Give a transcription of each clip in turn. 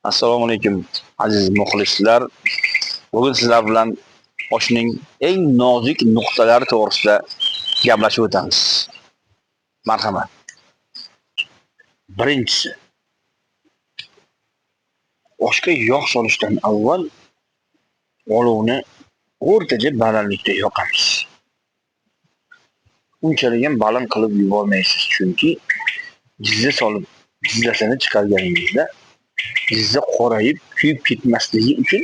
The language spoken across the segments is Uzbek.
Assalomu alaykum aziz muxlislar. Bugun sizlar bilan oshning eng nozik nuqtalari to'g'risida gaplashib o'tamiz. Marhamat. Birinchisi, oshga yog' solishdan avval olovni o'rtacha balandlikda yoqamiz. Unchalik ham baland qilib yubormaysiz, chunki jizza solib jizzasini chiqarganingizda jizza qorayib kuyib ketmasligi uchun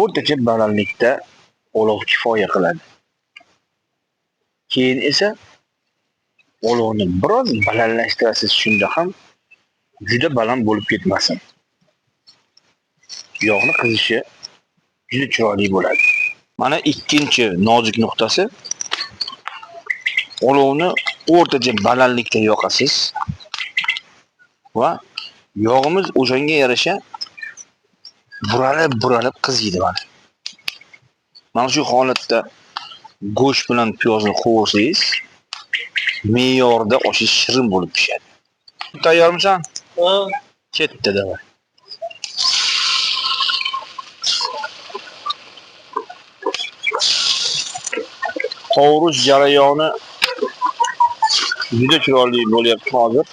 o'rtacha balandlikda olov kifoya qiladi. Keyin esa olovni biroz balandlashtirasiz, shunda ham juda baland bo'lib ketmasin. Yog'ni qizishi juda chiroyli bo'ladi. Mana ikkinchi nozik nuqtasi, olovni o'rtacha balandlikda yoqasiz va yog'imiz o'shanga yarasha buralib-buralib qiziydi mana. Mana shu holatda go'sht bilan piyozni qovursangiz, me'yorda oshingiz shirin bo'lib pishadi. Tayyormisan? Ha. Ketdi, davay. Qovurish jarayoni juda chiroyli bo'lyapti hozir.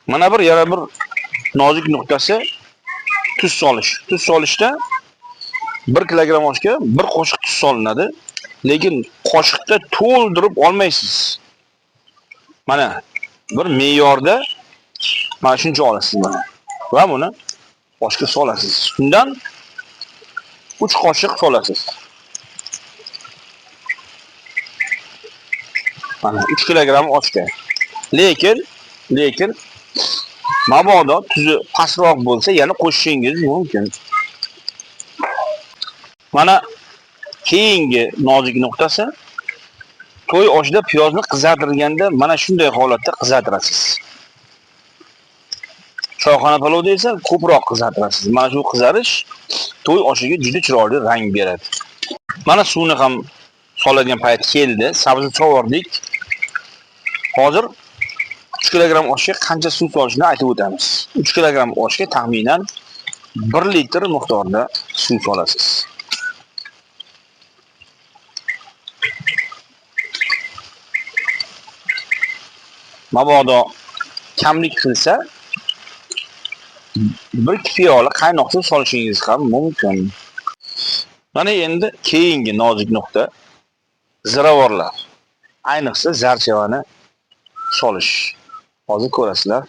Mana bir yana bir nozik nuqtasi tuz solish. Tuz solishda 1 kilogram oshga 1 qoshiq tuz solinadi. Lekin qoshiqda to'ldirib olmaysiz. Mana bir me'yorda mana shuncha olasiz mana. Va buni oshga solasiz. Shundan 3 qoshiq solasiz. Mana 3 kilogram oshga. Lekin mabodo tuzi pastroq bo'lsa, yana qo'shishingiz mumkin. Mana keyingi nozik nuqtasi, to'y oshida piyozni qizartirganda mana shunday holatda qizartirasiz. Choyxona palovda esa ko'proq qizartirasiz. Mana shu qizarish to'y oshiga juda chiroyli rang beradi. Mana suvni ham soladigan payt keldi. Sabzi sovordik. Hozir 3 kilogram oshga qancha suv solishni aytib o'tamiz. 3 kilogram oshga taxminan 1 litr miqdorda suv solasiz. Mabodo kamlik qilsa, 1 piyola qaynoq suv solishingiz ham mumkin. Mana endi keyingi nozik nuqta ziravorlar. Ayniqsa zarchavani solish. Hozir ko'rasizlar.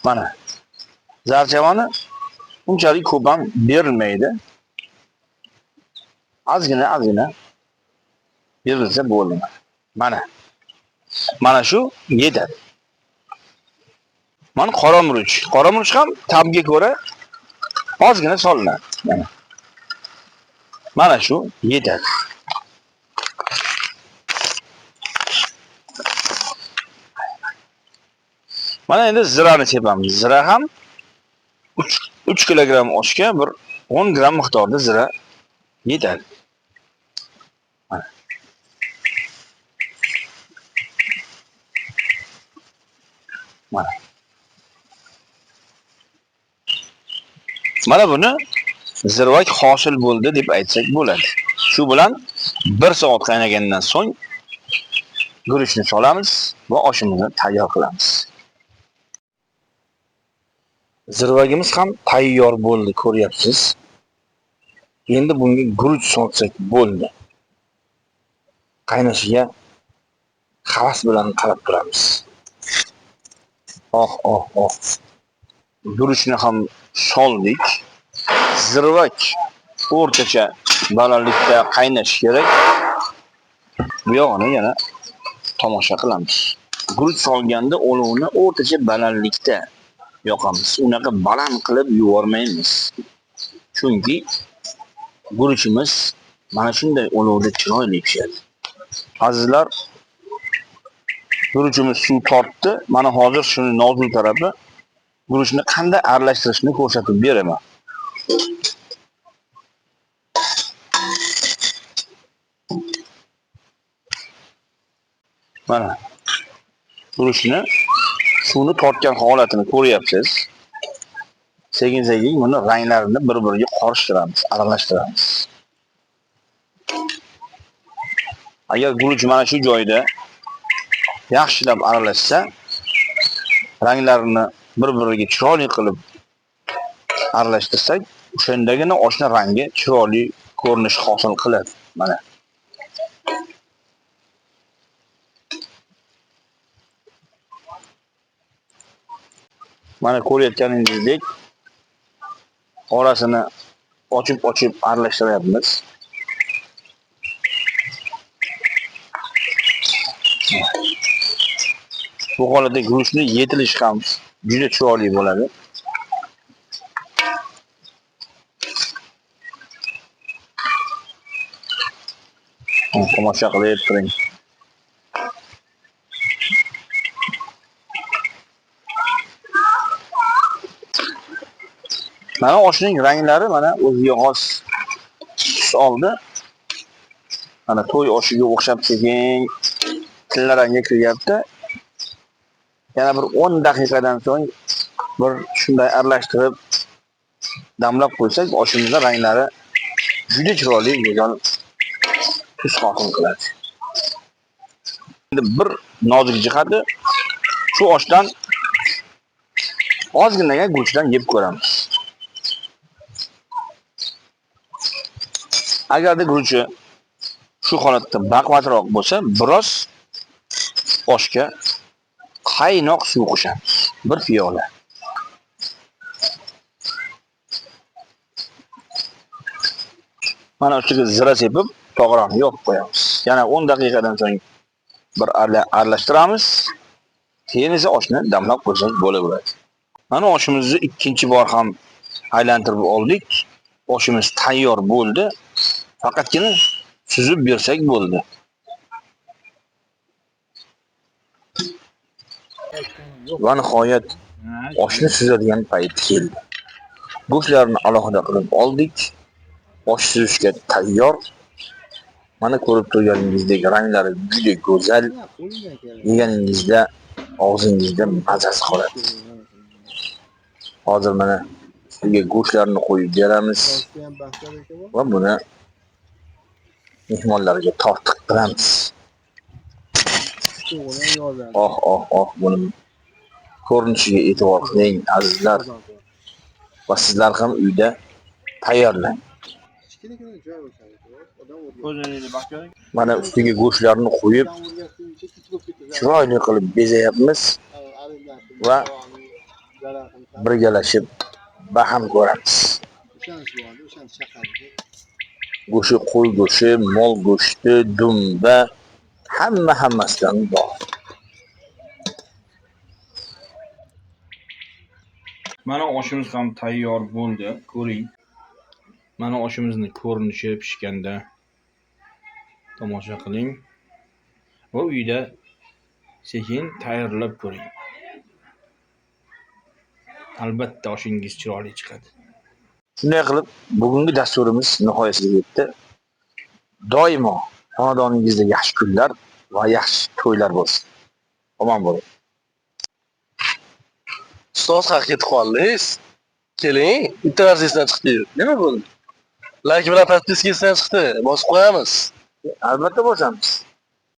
Mana zarchavani unchalik ko'p ham berilmaydi. Ozgina berilsa bo'ldi. Mana. Mana shu yetadi. Mana qora murch. Qora murch ham ta'mga ko'ra ozgina solinadi. Mana. Mana shu yetadi. Mana endi zirani sepamiz. Zira ham 3 kilogram oshga bir 10 gram miqdorda zira yetadi. Mana. Mana. Mana buni zirvak hosil bo'ldi deb aytsak bo'ladi. Shu bilan 1 soat qaynagandan so'ng guruchni solamiz va oshimizni tayyor qilamiz. Zirvagimiz ham tayyor bo'ldi, ko'ryapsiz. Endi bunga guruch solsak bo'ldi. Qaynashiga havas bilan qarab turamiz. Oh, oh, oh. Guruchni ham soldik. Zirvak o'rtacha balandlikda qaynashi kerak. Bu yog'ini yana tomosha qilamiz. Guruch solganda olovni o'rtacha balandlikda yoqamiz. Unaqa baland qilib yubormaymiz. Chunki guruchimiz mana shunday olovda chiroyli pishadi. Azizlar, guruchimiz suv tortdi. Mana hozir shuni nozik tarafi, guruchni qanday aralashtirishni ko'rsatib beraman. Mana guruchni suvni tortgan holatini ko'ryapsiz. Sekin-sekin buni ranglarini bir-biriga qorishtiramiz, aralashtiramiz. Agar guruch mana shu joyda yaxshilab aralashsa, ranglarini bir-biriga chiroyli qilib aralashtirsak, o'shandagina oshni rangi chiroyli ko'rinish hosil qiladi. Mana. Mana ko'rayotganingizdek orasini ochib-ochib aralashtiryapmiz. Bu holatda guruchni yetilishi ham juda chiroyli bo'ladi. Tomosha qilib turing. Mana oshning ranglari mana o'ziga xos tus oldi. Mana to'y oshiga o'xshab sekin tilla rangga kiryapti. Yana bir 10 daqiqadan so'ng bir shunday aralashtirib damlab qo'ysak, oshimizning ranglari juda chiroyli, go'zal tus hosil qiladi. Endi bir nozik jihati, shu oshdan ozginagina guruchdan yeb ko'ramiz. Agarda guruchi shu holatda baquvvatroq bo'lsa, biroz oshga qaynoq suv qo'shamiz. Bir piyola. Mana ustiga zira sepib, tog'orani yopib qo'yamiz. Yana 10 daqiqadan so'ng bir aralashtiramiz. Keyin esa oshni damlab qo'ysak bo'laveradi. Mana oshimizni ikkinchi bor ham aylantirib oldik. Oshimiz tayyor bo'ldi. Faqatgina suzib bersak bo'ldi. Va nihoyat oshni suzadigan payt keldi. Go'shtlarni alohida qilib oldik. Osh suzishga tayyor. Mana ko'rib turganingizdek ranglari juda go'zal. Yeganingizda og'zingizda mazasi qoladi. Hozir mana ustiga go'shtlarni qo'yib beramiz va buni mehmonlarga tortiq qilamiz. Oh oh oh, buni ko'rinishiga e'tibor qiling azizlar va sizlar ham uyda tayyorlang. Mana ustiga go'shtlarni qo'yib chiroyli qilib bezayapmiz va birgalashib baham ko'ramiz. Go'shti, qo'y go'shti, mol go'shti, dumba, hammasidan bor. Mana oshimiz ham tayyor bo'ldi, ko'ring. Mana oshimizni ko'rinishi pishganda tomosha qiling va uyda sekin tayyorlab ko'ring. Albatta oshingiz chiroyli chiqadi. Shunday qilib bugungi dasturimiz nihoyasiga yetdi. Doimo xonadoningizda yaxshi kunlar va yaxshi to'ylar bo'lsin. Omon bo'ling. Ustoz haq ketib qoldingiz. Keling, bitta narsa esdan chiqdi. Nima bo'ldi? Like bilan podpiska esdan chiqdi. Bosib qo'yamiz. Albatta bosamiz.